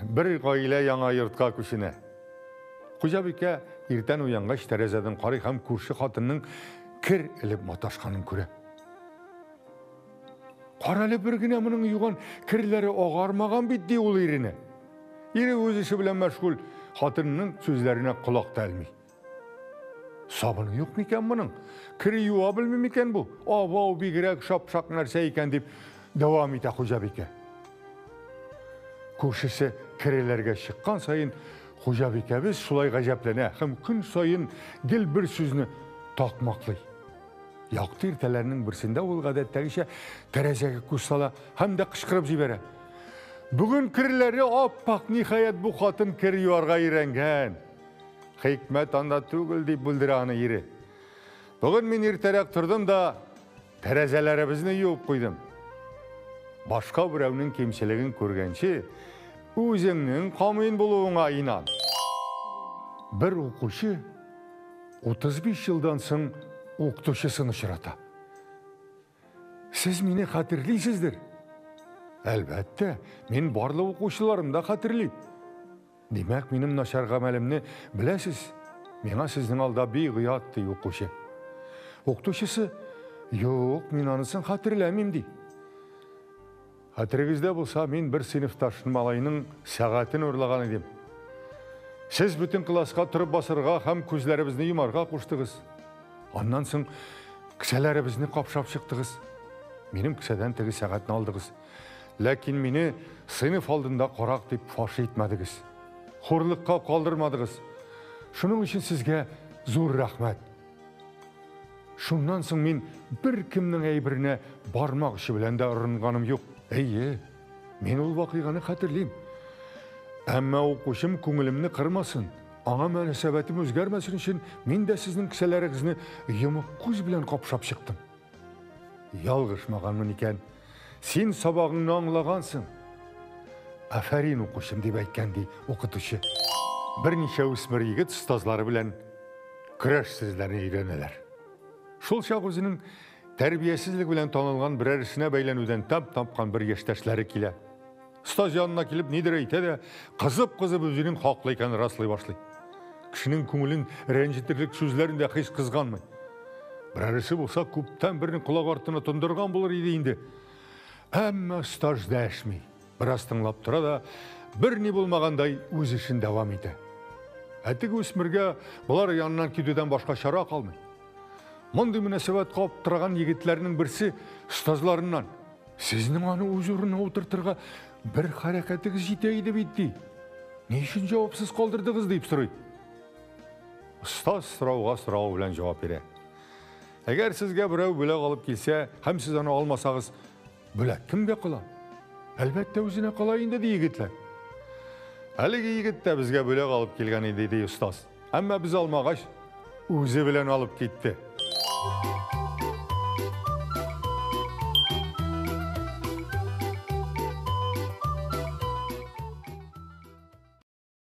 Бер гаилә яңа йортка күченә. Хуҗабикә иртән уянгач тәрәзәдән карый һәм күрше хатынның кер элеп маташканын күрә. Карале бер генә моның юган керләре агармаган бит, ди ул иренә. Ире үз эше белән мәшгуль, хатынының сүзләренә колак та элми. Сабыны юк микән моның? Кер юа белми микән бу? Абау, бигрәк шапшак нәрсә икән, дип дәвам итә хуҗабикә. Күршесе кереләргә чыккан саен хуҗабикәбез шулай гаҗәпләнә һәм көн саен гел бер сүзне такмаклый. Якты иртәләрнең берсендә ул гадәттәгечә тәрәзәгә күз сала һәм дә кычкырып җибәрә. Бүген керләре аппак, ниһаять бу хатын кер юарга өйрәнгән. Хикмәт анда түгел, дип бүлдерә аны ире. Бүген мин иртәрәк тордым да тәрәзәләребезне юып куйдым. Башка берәүнең кимчелеген күргәнче, үзеңнең камил булуыңа инан. Бер укучы 35 елдан соң укытучысын очрата. Сез мине хәтерлисездер? Әлбәттә, мин барлык укучыларым да хәтерлим. Димәк, минем начар гамәлемне беләсез. Миңа сезнең алда бик оят, ди укучы. Укытучысы, юк, мин анысын хәтерләмим, ди. Хәтерегездә булса, мин бер сыйныфташ малайның сәгатен урлаган идем. Сез бөтен класска торып басырга һәм күзләребезне йомарга куштыгыз. Аннан соң кесәләребезне капшап чыктыгыз. Минем кесәдән теге сәгатьне алдыгыз. Ләкин мине сыйныф алдында карак дип фаш итмәдегез. Хурлыкка калдырмадыгыз. Шуның өчен сезгә зур рәхмәт. Шуннан соң мин бер кемнең әйберенә бармак очы белән дә орынганым юк. Әйе, мин ул вакыйганы хәтерлим. Әмма укучым күңелемне кырмасын, аңа мөнәсәбәтем үзгәрмәсен өчен мин дә сезнең кесәләрегезне йомык күз белән капшап чыктым. Ялгышмаганмын икән. Син сабагыңны аңлагансың. Афәрин, укучым, дип әйткән ди укытучы. Берничә үсмер егет остазлары белән көрәш сүзләрен өйрәнәләр. Шул чак үзенең тәрбиясезлек белән танылган берәрсенә бәйләнүдән тәм тапкан бер яшьтәшләре килә. Остаз янына килеп нидер әйтә дә, кызып-кызып үзенең хаклы икәнен раслый башлый. Кешенең күңелен рәнҗетерлек сүзләрен дә һич кызганмый. Берәрсе булса, күптән берне колак артына тондырган булыр иде инде. Әмма остаз дәшми. Бераз тыңлап тора да, берни булмагандай үз эшен дәвам итә. Ә теге үсмергә болар яныннан китүдән башка чара калмый. Мондый мөнәсәбәткә аптыраган егетләрнең берсе остазларыннан: "Сезнең аны үз урынына утыртырга бер хәрәкәтегез җитә иде бит", ди. "Ни өчен җавапсыз калдырдыгыз?" дип сорый. Остаз сорауга сорау белән җавап бирә. Әгәр сезгә берәү бүләк алып килсә һәм сез аны алмасагыз, бүләк кемгә кала? Әлбәттә, үзенә кала инде, ди егетләр. Әлеге егет тә безгә бүләк алып килгән иде, ди остаз. Әмма без алмагач, үзе белән алып китте.